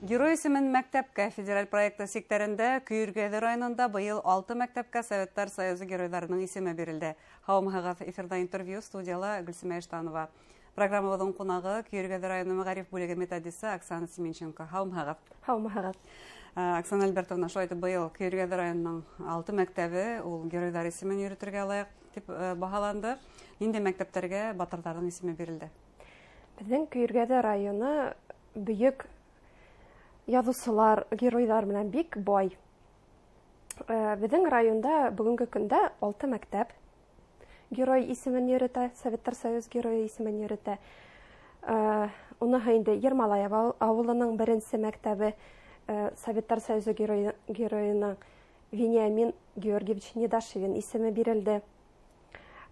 Герой исемен мәктәпкә федераль проекты сиктәрендә Көйөргәҙе районында быйыл 6 мәктәпкә Советтар Союзы геройҙарының исеме бирелде. Һаумыһығыҙ, эфирҙа интервью, студияла Гөлсимә Иштанова. Программабыҙҙың ҡунағы Көйөргәҙе районы мәғариф бүлеге методисы Оксана Семенченко. Һаумыһығыҙ. Һаумыһығыҙ. Оксана Альбертовна, шулай итеп быйыл Көйөргәҙе районының 6 мәктәбе ул геройҙар исемен йөрөтөргә лайыҡ тип баһаланды. Ниндәй мәктәптәргә батырҙарҙың исеме бирелде? Беҙҙең Көйөргәҙе районы бөйөк яҙыусылар, геройҙар менән бик бай. Беҙҙең районда бөгөнгө көндә 6 мәктәп герой исемен йөрөтә, Советтар Союз геройы исемен йөрөтә. Уныһы инде Ермолаев ауылының беренсе мәктәбе, Советтар Союзы геройының Вениамин Георгиевич Недашевин исеме бирелде.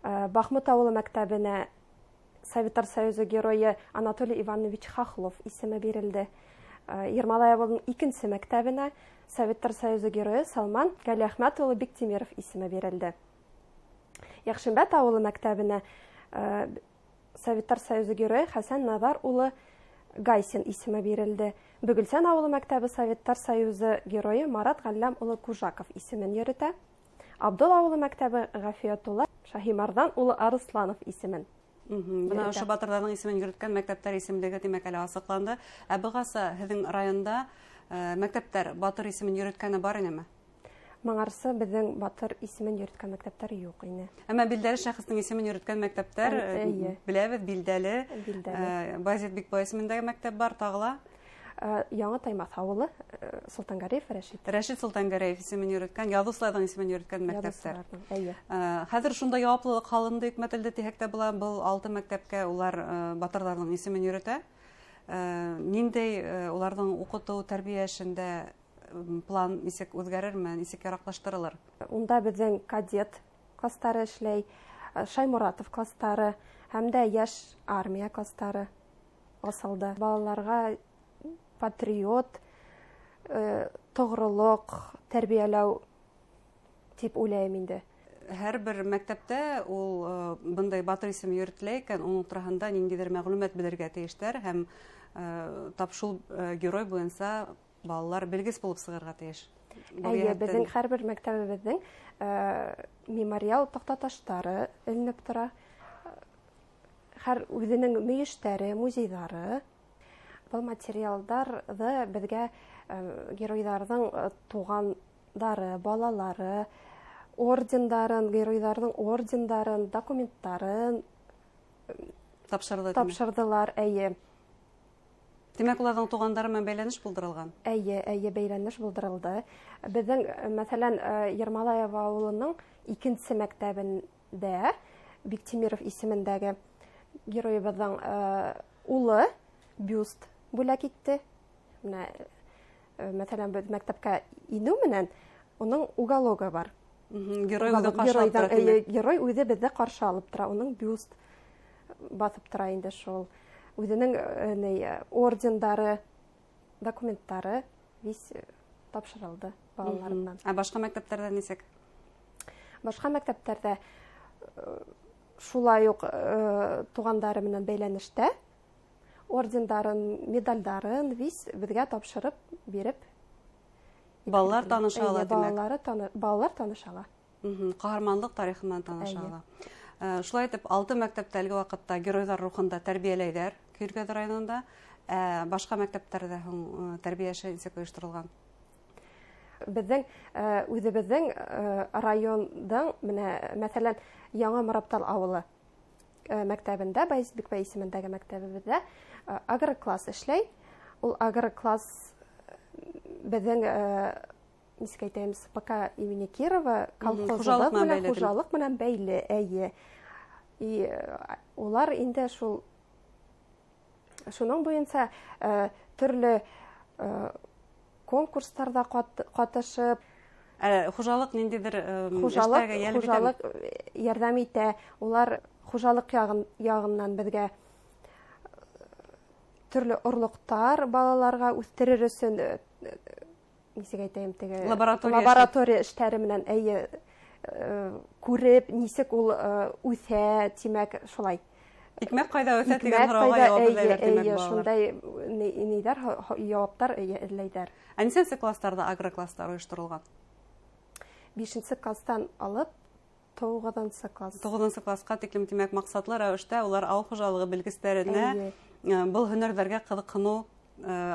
Бахмут ауылы мәктәбенә Советтар Союзы геройы Анатолий Иванович Хохлов исеме бирелде. Ермолаев ауылының икенсе мәктәбенә Советтар Союзы геройы Салман Галиәхмәт улы Биктимиров исеме бирелде. Яҡшимбәт ауылы мәктәбенә Советтар Союзы геройы Хәсән Назар улы Гайсин исеме бирелде. Бөгөлсән ауылы мәктәбе Советтар Союзы геройы Марат Ғәлләм улы Кужаков исемен йөрөтә. Абдул ауылы мәктәбе Ғәфиәтулла Шаһимарҙан улы Арысланов исемен. Бына ошо батырҙарҙың исемен йөрөткән мәктәптәр исемлеге тимәк әле асыҡланды. Ә бығаса һеҙҙең районда мәктәптәр батыр исемен йөрөткәне бар инеме? Маңарсы беҙҙең батыр исемен йөрөткән мәктәптәр юҡ ине. Әммә билдәле шәхестең исемен йөрөткән мәктәптәр, беләбеҙ, билдәле. Билдәле. Баязит Бикбай исемендәге мәктәп бар, тағы ла. Яңы Таймаҫ ауылы, Солтангареев Рәшит. Рәшит Солтангареев исемен йөрөткән, яҙыусыларҙың исемен йөрөткән мәктәптәр. Яҙыусыларҙың, эйе. Хәҙер шунда яуаплылыҡ һалынды, йөкмәтелде тиһәк тә була, был 6 мәктәпкә улар батырҙарҙың исемен йөрөтә. Ниндәй уларҙың уҡытыу, тәрбиә эшендә план нисек үҙгәрерме, нисек яраҡлаштырылыр? Унда беҙҙең кадет кластары эшләй, Шаймуратов кластары һәм дә йәш армия кластары асылды. Балаларға патриот, тоғролоҡ тәрбиәләү тип уйлайым инде. Һәр бер мәктәптә ул бындай батыр исеме йөрөтөлә икән, уның тураһында ниндәйҙер мәғлүмәт белергә тейештәр һәм тап шул герой буйынса балалар белгес булып сығырға тейеш. Был Эйе, йәһәттән беҙҙең һәр бер мәктәбебеҙҙең мемориал таҡтаташтары эленеп тора. Һәр үҙенең мөйөштәре, музейҙары. Был материалдарҙы беҙгә геройҙарҙың туғандары, балалары, ордендарын, геройҙарҙың ордендарын, документтарын тапшырҙы, тимәк. Тапшырҙылар, эйе. Тимәк, уларҙың туғандары менән бәйләнеш булдырылған? Эйе, эйе, бәйләнеш булдырылды. Беҙҙең, мәҫәлән, Ермолаев ауылының икенсе мәктәбендә Биктимиров исемендәге геройыбыҙҙың улы бюст бүләк итте. Менә, мәҫәлән, беҙ мәктәпкә инеү менән уның угологы бар. Герой үҙе Уголог, ҡаршы алып геройҙың, тора, тимәк. эйе, герой үҙе беҙҙе ҡаршы алып тора, уның бюст баҫып тора инде шул. Үҙенең ордендары, документтары весь тапшырылды балаларынан. Ә башҡа мәктәптәрҙә нисек? Башҡа мәктәптәрҙә шулай уҡ туғандары менән бәйләнештә ордендарын, медальдарын весь беҙгә тапшырып биреп. Балалар таныша ала, Эйе, тимәк. Балалар таныша ала. Ҡаһарманлыҡ тарихы менән таныша Эйе. ала. Шулай итеп, 6 мәктәптә әлеге ваҡытта геройҙар рухында тәрбиәләйҙәр Көйөргәҙе районында. Башҡа мәктәптәрҙә һуң тәрбиә эше нисек ойошторолған? Беҙҙең үҙебеҙҙең райондың, менә, мәҫәлән, Яңы Мораптал ауылы мәктәбендә, Баязит Бикбай исемендәге мәктәбебеҙҙә агрокласс эшләй. Ул агрокласс беҙҙең нисек әйтәйем, СПК имени Кирова колхозыбыҙ Хужалыҡ менән менән бәйле, тимәк. хужалыҡ менән бәйле, эйе. И улар инде шуның буйынса төрлө конкурстарҙа ҡатышып. Хужалыҡ ниндәйҙер Хужалыҡ эштәргә йәлеп итәме? ярҙам итә. Улар хужалыҡ яғынан беҙгә төрлө орлоҡтар балаларға үҫтерер өсөн, нисек әйтәйем, теге Лаборатория лаборатория эштәре менән, эйе, күреп, нисек ул үҫә, тимәк, шулай. Икмәк ҡайҙа үҫә тигән һорауға яуап эҙләйҙәр, тимәк, балалар. Шундай ниҙәр, яуаптар эҙләйҙәр. Ә нисәнсе кластарҙа агрокластар ойошторолған? 5-нсе кластан алып 9-нсы класс. 9-нсы класҡа тиклем, тимәк, маҡсатлы рәүештә улар ауыл хужалығы белгестәренә был һөнәрҙәргә ҡыҙыҡһыныу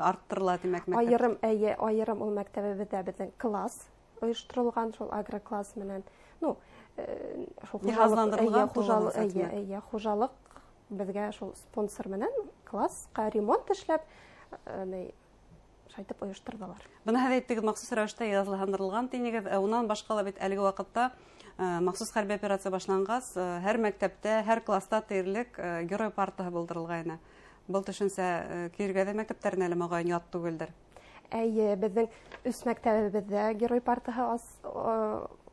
арттырыла, тимәк, мәктәп. Айырым, эйе, айырым ул мәктәбебеҙҙә беҙҙең класс ойошторолған, шул агрокласс менән. Ну, шул Йыһазландырылған тулыһынса, тимәк. Эйе, хужалыҡ беҙгә шул спонсор менән классҡа ремонт эшләп, шайтып ойошторҙолар. Бына һеҙ әйттегеҙ, махсус рәүештә йыһазландырылған тинегеҙ. Унан башҡа ла бит әлеге ваҡытта, махсус хәрби операция башланғас, һәр мәктәптә, һәр класта тиерлек, герой партаһы булдырылғайны. Был төшөнсә, Көйөргәҙе мәктәптәренә лә моғайын ят түгелдер. Эйе, беҙҙең өс мәктәбебеҙҙә герой партаһы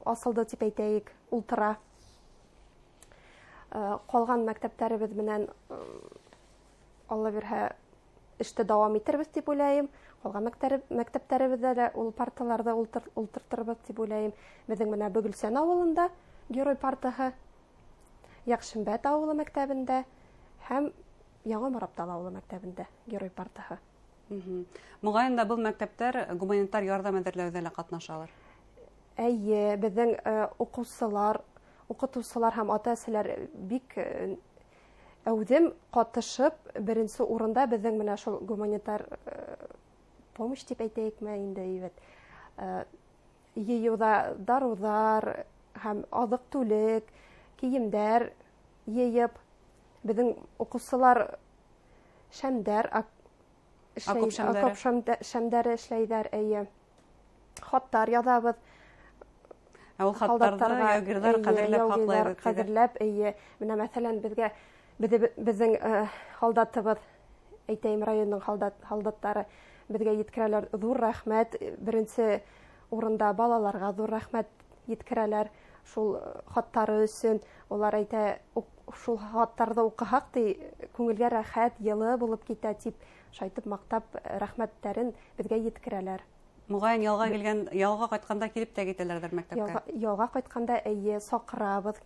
асылды тип әйтәйек, ултыра. Ҡалған мәктәптәребеҙ менән, Алла бирһә, эште дауам итербеҙ тип уйлайым. Ҡалған мәктәптәребеҙҙә лә ул парталарҙы ултыртырбыҙ тип уйлайым. Беҙҙең менә Бөгөлсән ауылында герой партаһы, Яҡшимбәт ауылы мәктәбендә һәм Яңы Мораптал ауылы мәктәбендә герой партаһы. Моғайын да был мәктәптәр гуманитар ярҙам әҙерләүҙә лә ҡатнашалар. Эйе, беҙҙең уҡыусылар, уҡытыусылар һәм ата-әсәләр бик әүҙем ҡатышып, беренсе урында беҙҙең менә шул гуманитар помощь тип әйтәйекме инде, әйбәт. Йыйыуҙа дарыуҙар һәм аҙыҡ-түлек, кейемдәр йыйып, беҙҙең уҡыусылар шәмдәр, Окоп шәмдәре. Окоп шәмдәре эшләйҙәр, эйе. Хаттар яҙабыҙ. Ә ул хаттарҙы Һалдаттарға, яугирҙәр эйе, ҡәҙерләп яугирҙәр һаҡлайҙар, тиҙәр. Ҡәҙерләп, эйе. Менә, мәҫәлән, беҙҙең һалдатыбыҙ, әйтәйем, районның һалдаттары беҙгә еткерәләр ҙур рәхмәт. Беренсе урында балаларға ҙур рәхмәт еткерәләр шул хаттары өсөн. Улар әйтә, шул хаттарҙы уҡыһаҡ, ти, күңелгә рәхәт, йылы булып китә, тип шайтып маҡтап рәхмәттәрен беҙгә еткерәләр. Моғайын ялға килгән, ялға ҡайтҡанда килеп тә китәләрҙер мәктәпкә. Ялға ҡайтҡанда, эйе, саҡырабыҙ,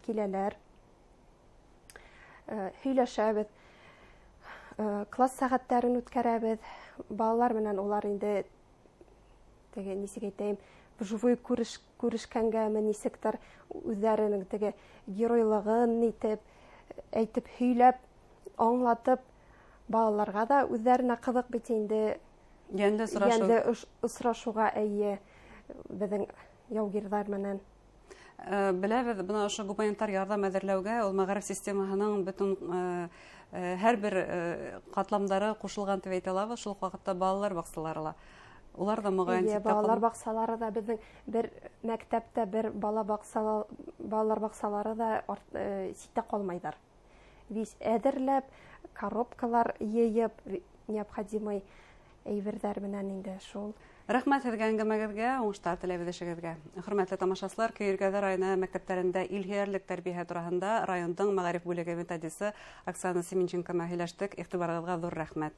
киләләр. Һөйләшәбеҙ. Класс сәғәттәрен үткәрәбеҙ. Балалар менән улар инде теге, нисек әйтәйем, вживую күрешкәнгәме, нисектер үҙҙәренең теге геройлығын нитеп, әйтеп, һөйләп, аңлатып, балаларға да үҙҙәренә ҡыҙыҡ бит инде. Йәнле осрашыу. Йәнле осрашыуға, эйе, беҙҙең яугирҙар менән. Беләбеҙ, бына ошо гуманитар ярҙам әҙерләүгә ул мәғариф системаһының бөтөн һәр бер ҡатламдары ҡушылған тип әйтә алабыҙ, шул уҡ ваҡытта балалар баҡсалары ла. Улар ҙа моғайын Эйе, ситтә балалар ҡалмай. баҡсалары ҙа беҙҙең бер мәктәптә бер балалар баҡсалары ҙа ситтә ҡалмайҙар. Вис әҙерләп, коробкалар йыйып, необходимый әйберҙәр менән инде шул. Рәхмәт һеҙгә әңгәмәгеҙгә, уңыштар теләйбеҙ эшегеҙгә. Хөрмәтле тамашасылар, Көйөргәҙе районы мәктәптәрендә илһөйәрлек тәрбиәһе тураһында райондың мәғариф бүлеге методисы Оксана Семенченко менән һөйләштек. Иғтибарығыҙға ҙур рәхмәт.